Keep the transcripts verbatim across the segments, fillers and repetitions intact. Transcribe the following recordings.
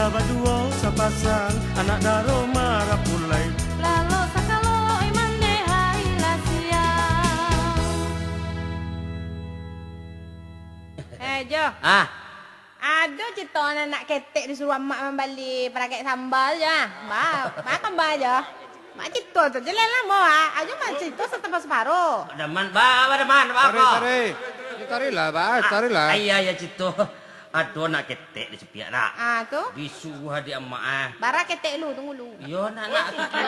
Baduo sapasang anak daro marapulai. Lalok sakalo iman deh hari lah siang. Eh, Jo. Ah. Ado cito anak ketek disuruah amak mambali paragek sambal, Jo, ah. Ba, makan ba, Jo. Mak cito tu je lah, lah, mo, ah. Ajo mak cito satambah saparo. Daman, ba, ba, Daman, ba, Tari, ko? Tari. Ni tarilah, ba, Ah, tarilah. Iya, iya, cito. Ado anak ketek di Supiak, nak. Ah, tu? Disuruah di amak, ah. Bara ketek lu, tunggu lu. Iyo, nak, nak, tu, tu,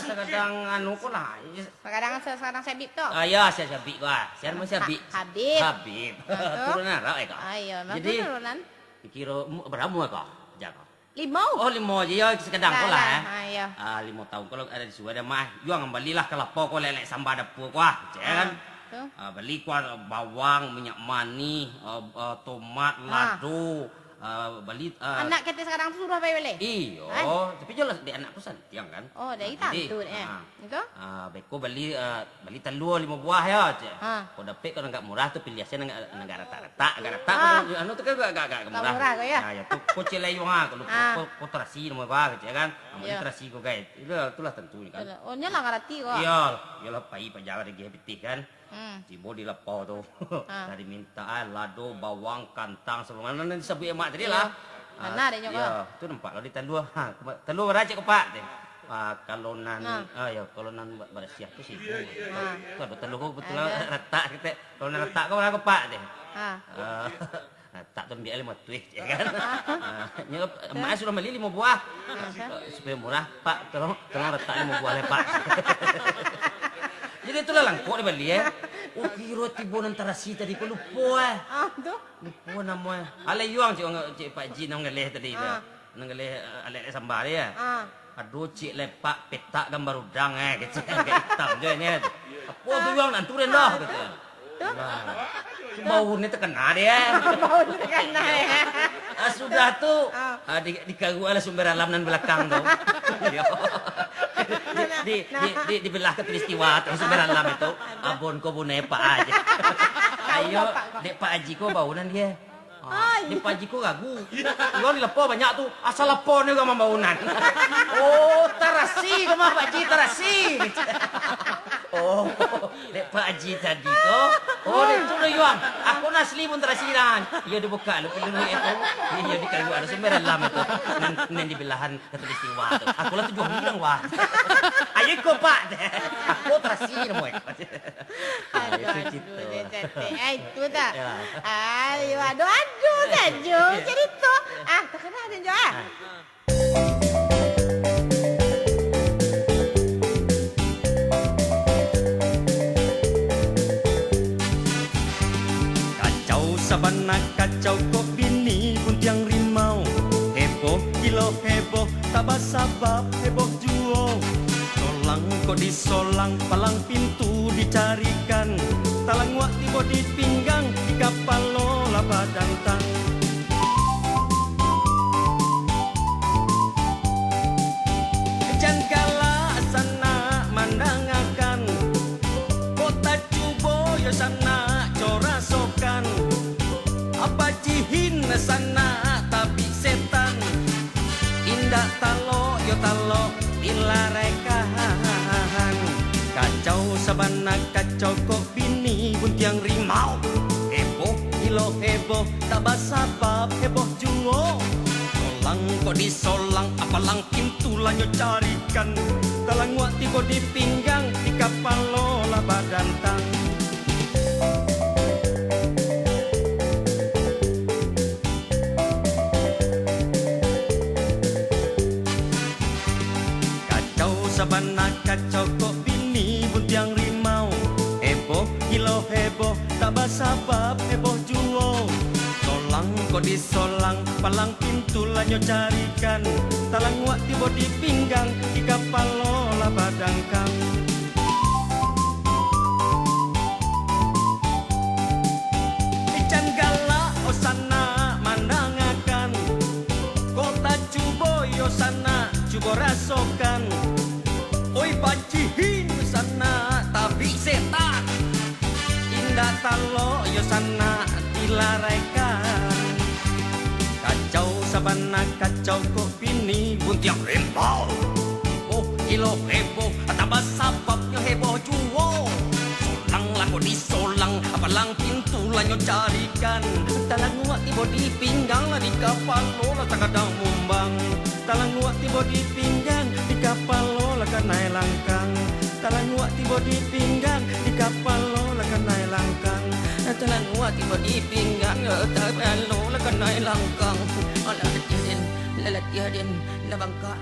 sakadang anu ko lah. Sakadang, sakadang sabib tu? Ah, ya, si Sabib ko, ah. Si anu, si Habib. Ha-, Habib. Habib. Ah, tu? Turunan Arab, eh, ko? Ah, iyo, memang Jadi, turunan. Kiro mu-, bara umua ko? Jan ko. Limo. Oh, limo je, yo, sakadang ko lah, eh. Lah, lah. Ah, iyo. Ah, limo taun ko lah ado disuruah dek amak. Yuang, balilah ka lapau ko, lelek samba dapua ko, ah, cek kan. Ah, tu. Ah, bali ko bawang, minyak manih, ah, ah, tomat, Ah. lado, ah, bali, ah, Anak ketek sakadang tu suruah pai bali? Iyo, Kan? tapi jelas dek anak ko santiang kan. Oh, dari Ah, jadi, tantu dek, eh. ah, Itu? ah, beko bali, ah, Bali talua limo buah yo, cek. Ha. Kok dapek, kok nan agak murah tu, piliah se nan agak, nan agak ratak-ratak, agak ratak, Ha. anu tu kan agak, agak, agak Agak murah. murah ko, yo? Ha, yo tu, ko cek lai yuang ah, ko lupo, Ha. ko, ko tarasi namo ko, cek kan. Amun Yo. tarasi ko, gai. Itulah, itulah tantu ni kan. Itulah. Oh, nyo lah ngarati ko. Iyo, iyolah pai paja dagih pitih kan. Hmm. Tibo di lapau tu. Ha. Tadi mintak ah, lado, bawang, kantang, sabalun nan disabuik amak tadi Iyo. lah. Ah, Mana adanya ko? Iyo, tu nampak lah di talua. Ha, kuma-, talua bara cek ko, Pak, teh. Ah, kalau nan, Nah. ah, yo, kalau nan ba-, barasiah tu sibu. Ha. Tu ado talua ko kebetulan Ada. ratak kito. Kalau nan ratak ko bara ko, Pak, teh? Ha. Ah, ratak tu ambiak limo ratuih, cek kan. Ha. Ah, nyo, emak sudah bali limo buah. Ada. Eh, supaya murah, Pak, tolong, tolong ratak limo buah lah, Pak. Jadi itulah langkok dibali, eh. Oh, kiro tibo nan tarasi tadi ko lupo, eh. Ah, tu. Lupo namo, eh. Alah yuang cek, cek Pak Ji nan galeh tadi tu. Ah. Nan galeh, eh, alek-alek samba dia. Ah. Aduh, cek lepak petak gambar udang, eh, kecek agak itam je ni. Apo tu Ah. yuang nan turun dah, Ah. kata. Tu. Nah. Tu. Bau ni takana dia. Bau ni takana, ya. Ah, sudah tu, Ah. ah, di, dikaruak lah sumber alam nan balakang tu. Yo. Di, di, Nah. di, di, dibelah khatulistiwa tu, sumber alam itu. Ada. Abon ko bunai Pak Haji. Ayo, Pak. Dek Pak Haji ko bau nan dia. Ah, Ah, di iyo. Pak Haji ko ragu. Urang di lapau banyak tu. Asal lapau ni urang mambau nan. Oh, tarasi ko mah Pak Haji, tarasi. Oh, dek Pak Haji tadi ko. Oh, dek tu lah yuang. Aku nan asli pun tarasi nan. Iyo dibuka lu pintu itu. Iyo dikayu ada sumber alam itu. Nan, nan di belahan khatulistiwa tu. Aku lah tujuah urang, wah. Ayo ko, Pak. Aku tarasi namo. Ah, Aduh, itu aduh, cito. dia cantik. Ah, itu dah. Ya. Ayo, aduh, aduh, sajo cerito. Ah, takana den jo, ah. Ah. Kacau sabana kacau kok bini buntiang rimau. Heboh gilo heboh, tak basabab heboh juo. Solang kok disolang, palang pintu dicarikan. Talanguak tibo di pinggang, di kapalo lah badantang. Jan galak sanak mandangakan, kok tacubo yo sanak co rasokan. Apa jihin sanak tabik setan, indak talok yo talok dilaraikan. Kacau sabana kacau kok bini buntiang rimau. Heboh gilo heboh, tak basabab heboh juo. Solang kok disolang, apalang pintu lah nyo carikan. Talanguak tibo di pinggang, di kapalo lah badantang. Kacau sabana kacau kok bini buntiang rimau. Heboh gilo heboh, tak basabab heboh juo. Solang kok disolang, palang pintu lah nyo carikan. Talanguak tibo di pinggang, di kapalo lah badangkang. Ican galak, oh sanak mandangakan. Kok tacubo yo sanak, cubo rasokan. Oi bacihin sanak, tabik setan. Indak talok yo sanak dilaraikan. Kacau Sabana kacau kok bini buntiang rembau. Heboh, gilo heboh, tabah sababnyo heboh juo. Solang lah kok disolang, palang pintu lah nyo carikan. Talanguak tibo di pinggang, lah di kapalo lah tagadang mumbang. Talanguak tibo di pinggang, di kapalo lah kanai langkang. Talanguak tibo di pinggang, di kapalo lah kanai langkang. Talanguak tibo di pinggang, di kapalo lah kanai langkang. Alah latiah den, lah latiah den, lah bangkak.